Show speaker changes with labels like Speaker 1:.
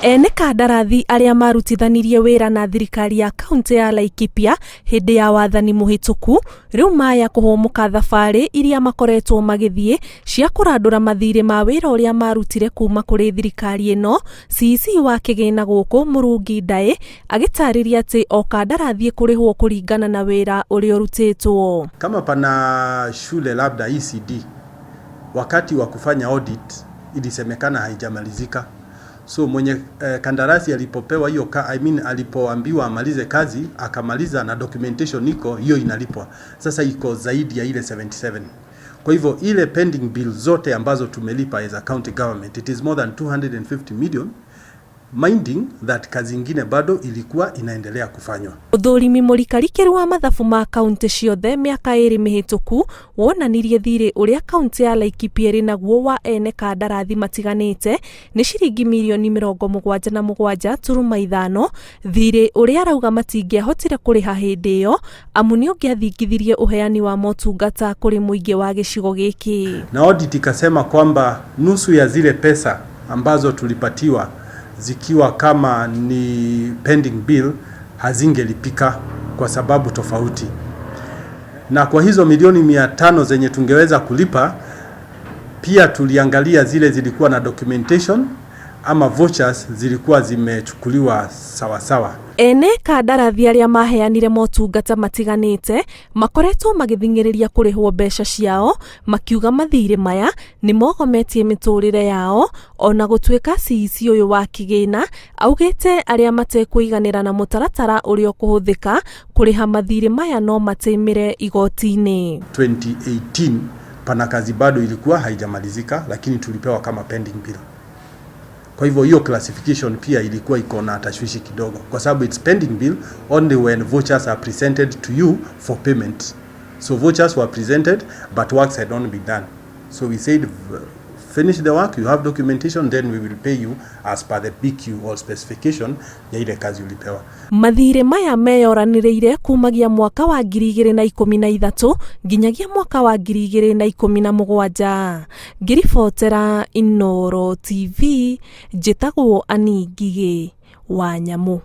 Speaker 1: Ene kandarathi arĩa marutithanirie wĩra na thirikari ya kaunti ya Laikipia hĩndĩ ya wathani mũhĩtũku rĩu maya kũhũmũka thabarĩ iria makoretwo magĩthiĩ cia kũrandũra mathirĩ ma wĩra ũrĩa marutire kuma kũrĩ thirikari ĩno. CEC wa kĩgĩna gũkũ Mũrungi Ndaĩ agĩtarĩria atĩ o kandarathi kũrĩhwo kũringana na wĩra ũrĩa ũrutĩtwo.
Speaker 2: Kama pana shule labda ECD, wakati wa kufanya audit ilisemekana haijamalizika. So mwenye kandarasi alipopewa hiyo I mean, alipoambiwa amalize kazi akamaliza na documentation iko, hiyo inalipwa. Sasa iko zaidi ya ile 77. Kwa hivyo ile pending bill zote ambazo tumelipa as a county government, it is more than 250 million, minding that kazi ingine bado ilikuwa inaendelea kufanywa.
Speaker 1: Ũthũrimi mũrikarikĩru wa mathabu ma kaunti ciothe mĩaka 2 mĩhĩtũku wonanirie thirĩ ũrĩa kaunti ya Laikipia ĩrĩ naguo wa ene kandarathi matiganĩte nĩ ciringi mirioni 77.5, thirĩ ũrĩa arauga matingĩahotire kũrĩha hĩndĩ ĩyo amu nĩ ũngĩathingithirie ũheani wa motungata kũrĩ mũingĩ wa gĩcigo gĩkĩ.
Speaker 2: Na audit ikasema kwamba nusu ya zile pesa ambazo tulipatiwa zikiwa kama ni pending bill hazingelipika kwa sababu tofauti, na kwa hizo milioni 500 zenye tungeweza kulipa, pia tuliangalia zile zilikuwa na documentation ama vouchers zilikuwa zimechukuliwa sawa sawa.
Speaker 1: Ene kandarathi arĩa maheanire motungata matiganĩte makoretwo magĩthing'ĩrĩria kũrĩhwo mbeca ciao, makiuga mathirĩ maya nĩ mogometie mĩtũrĩre yao, ona gũtuĩka CEC ũyũ wa kĩgĩna augĩte arĩa matekũiganĩra na mũtaratara ũrĩa ũkũhũthĩka kũrĩha mathirĩ maya no matĩmĩre igoti-inĩ.
Speaker 2: 2018 pana kazi bado ilikuwa haijamalizika, lakini tulipewa kama pending bill. Kwa hivyo hiyo classification pia ilikuwa iko na tashwishi kidogo, kwa sababu it's pending bill only when vouchers are presented to you for payment. So vouchers were presented but works had not been done. So we said, finish the work, you have documentation, then we will pay you as per the BQ or specification ya ile kazi ulipewa.
Speaker 1: Mathirĩ maya meyoranĩrĩire kumagia mwaka wa 2013 nginyagia mwaka wa 2017. Ngĩribotera Inooro TV, njĩtagwo Annie Ngigĩ wa Nyamũ.